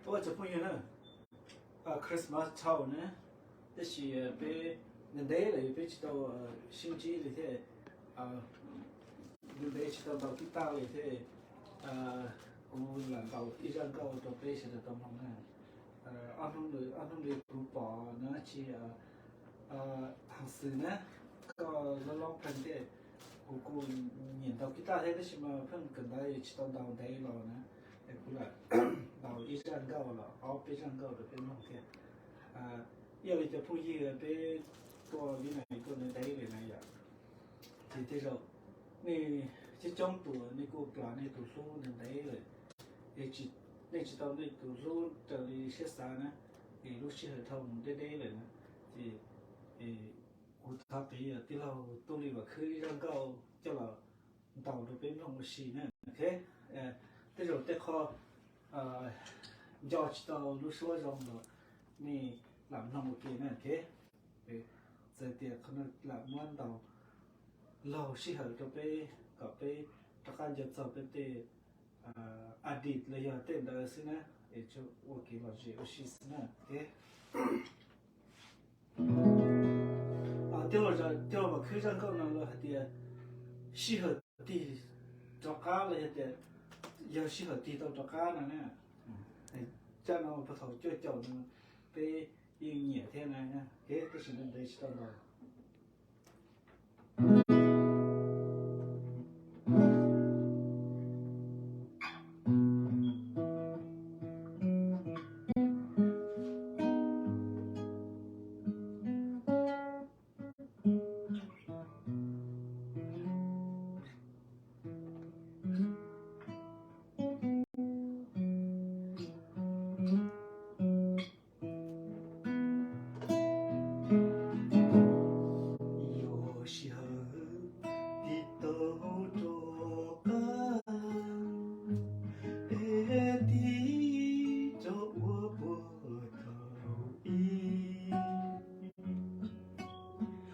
Ua tsaug phooj ywg na, Christmas thaum na, tab sis peb ntev ntev lawm peb tsis tau sib ntsib li thiab, ntev ntev tsis tau ntaus kib taj li thiab. Kuv lam ntaus ib zaj nkauj rau peb sawv daws tau mloog na. Ob hnub li kuv pom no tsis hauv xwm na, koj loj loj pheej thiab, kuv kuj nyiam ntaus kib taj thiab tab sis mas pheej kawm ntawv tsis tau ntaus ntev los na, es kuv lam ntaus ib zaj nkauj los ob peb zaj nkauj rau peb mloog thiab. Yog li cov phooj ywg peb tuaj vib na tuaj ntev ntev li na yom, ces tej zaum nej coob coob tus nej kuj plam nej tus hlub ntev ntev lawm, nej tsis tau nej tus hlub raws li siab xav na, es lub sij hawm dhau mus deb deb lawm na, ces kuv thov qiv tij laug Tub Lis Vam Khwb ib zaj nkauj coj los ntaus rau peb mloog ua si na. Tej zaum tej qho nco tsis tau lub suab zoo los nej lam mloog ua ke na. Txawm tias qhov no lam muab ntaus laug sij hawm rau peb kom peb rov qab nco txog peb tej a dit los yog tej ntawd xwb na, es ua kev lom zem ua si xwb na. Tij laug Vam Khwb zaj nkauj no lawv hais tias sij hawm tig rov qab los yog tias yog sij hawm tig tau rov qab no na. Zaj no puag thaum cuaj caum no peb yeej nyiam thiab na, tab sis ntev tsis tau ntaus. Yog sij hawm tig tau rov qab, es tig rov ua puag thaum ub.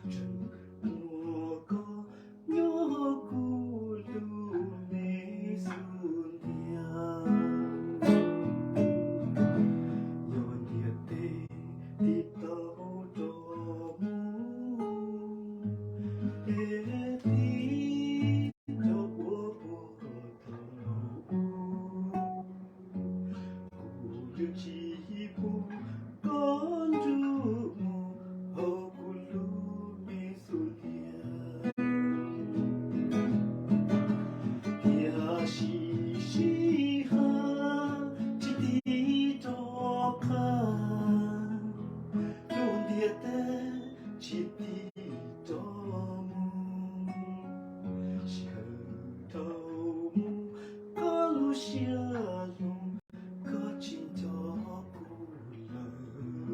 Tseem muaj koj nyob kuv lub me xub ntiag. Yog ntiaj teb tig tau rov mus, es tig rov ua puag thaum ub. Kuv yuav tsis pub koj nrug mus hauv kuv lub me xub ntiag. Tiam sis sij hawm tsis tig rov qab, lub ntiaj teb tsis tig rov mus, sij hawm dhau mus, koj lub siab lug, koj tsis nco kuv lawm.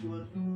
Ua tu